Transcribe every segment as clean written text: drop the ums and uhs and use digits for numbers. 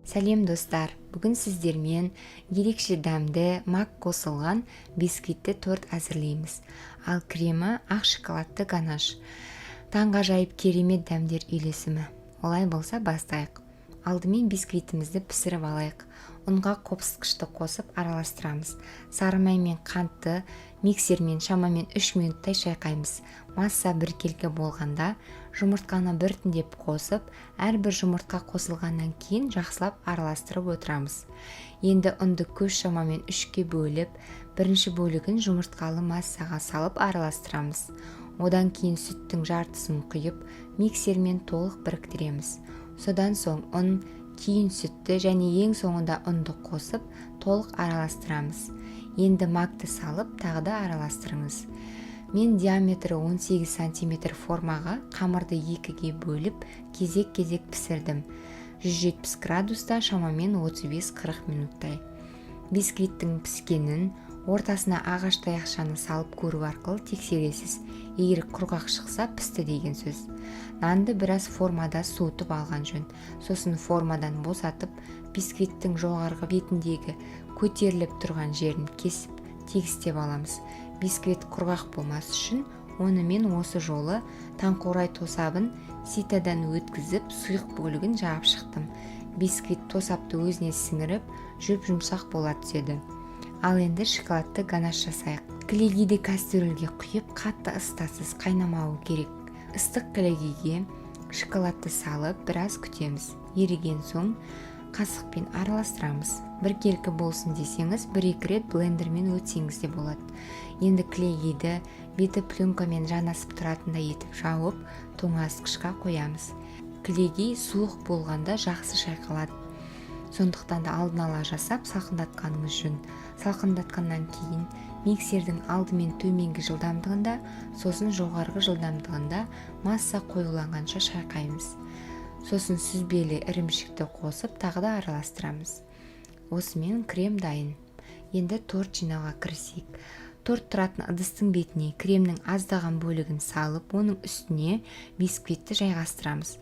Сәлем, достар! Бүгін сіздермен ерекше дәмді, мак қосылған бисквитті торт әзірлейміз. Ал кремі – ақ шоколадты ганаш. Таңғажайып керемет дәмдер үйлесімі. Олай болса, бастайық. Алдымен бисквитімізді пісіріп алайық. Ұнға қопсытқышты қосып, араластырамыз. Сары май мен қантты миксермен шамамен 3 минуттай шайқаймыз. Масса біркелкі болғанда, жұмыртқаны біртіндеп қосып, әрбір жұмыртқа қосылғаннан кейін жақсылап араластырып отырамыз. Енді ұнды көз шамамен үшке бөліп, бірінші бөлігін жұмыртқалы массаға салып араластырамыз. Одан кейін сүттің жартысын құйып, миксермен толық біріктіреміз. Содан соң ұн, кейін сүтті және ең соңында ұнды қосып, толық араластырамыз. Енді макты салып, тағы да араластырыңыз. Мен диаметрі 18 сантиметр формаға қамырды екіге бөліп, кезек-кезек пісірдім. 170 градуста шамамен 35-40 минуттай. Бисквиттің піскенін ортасына ағаш таяқшаны салып көру арқылы тексересіз. Егер құрғақ шықса, пісті деген сөз. Нанды біраз формада суытып алған жөн. Сосын формадан босатып, бисквиттің жоғарғы бетіндегі көтеріліп тұрған жерін кесіп, тегістеп аламыз. Бисквит құрғақ болмас үшін оны мен осы жолы таңқурай тосабын ситодан өткізіп, сұйық бөлігін жағып шықтым. Бисквит тосапты өзіне сіңіріп, жұп жұмсақ бола түседі. Ал енді шоколадты ганаш жасайық. Кілегейді кастрюльге құйып, қатты ысытасыз, қайнамауы керек. Ыстық кілегейге шоколадты салып, біраз күтеміз. Еріген соң қасықпен араластырамыз. Біркелкі болсын десеңіз, бір екі рет блендермен өтсеңіз де болады. Енді кілегейді беті пленкамен жанасып тұратындай етіп жауып, тоңазытқышқа қоямыз. Кілегей суық болғанда жақсы шайқалады, сондықтан да алдын ала жасап, салқындатқаныңыз жөн. Салқындатқаннан кейін миксердің алдымен төменгі жылдамдығында, сосын жоғарғы жылдамдығында масса қоюланғанша шайқаймыз. Сосын сүзбелі ірімшікті қосып, тағы да араластырамыз. Осымен крем дайын. Енді торт жинауға кірісейік. Торт тұратын ыдыстың бетіне кремнің аздаған бөлігін салып, оның үстіне бисквитті жайғастырамыз.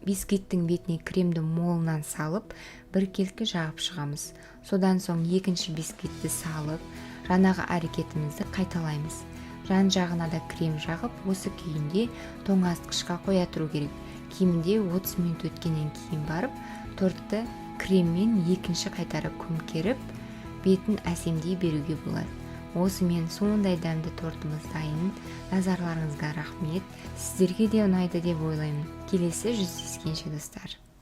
Бисквиттің бетіне кремді молынан салып, біркелкі жағып шығамыз. Содан соң екінші бисквитті салып, жаңағы әрекетімізді қайталаймыз. Жан жағына да крем жағып, осы күйінде тоңазытқышқа қоя тұру керек. Кемінде 30 минут өткеннен кейін барып, тортты креммен екінші қайтара көмкеріп, бетін әсемдей беруге болады. Осымен сондай дәмді тортымыз дайын. Назарларыңызға рахмет! Сіздерге де ұнайды деп ойлаймын. Келесі жүздескенше, достар!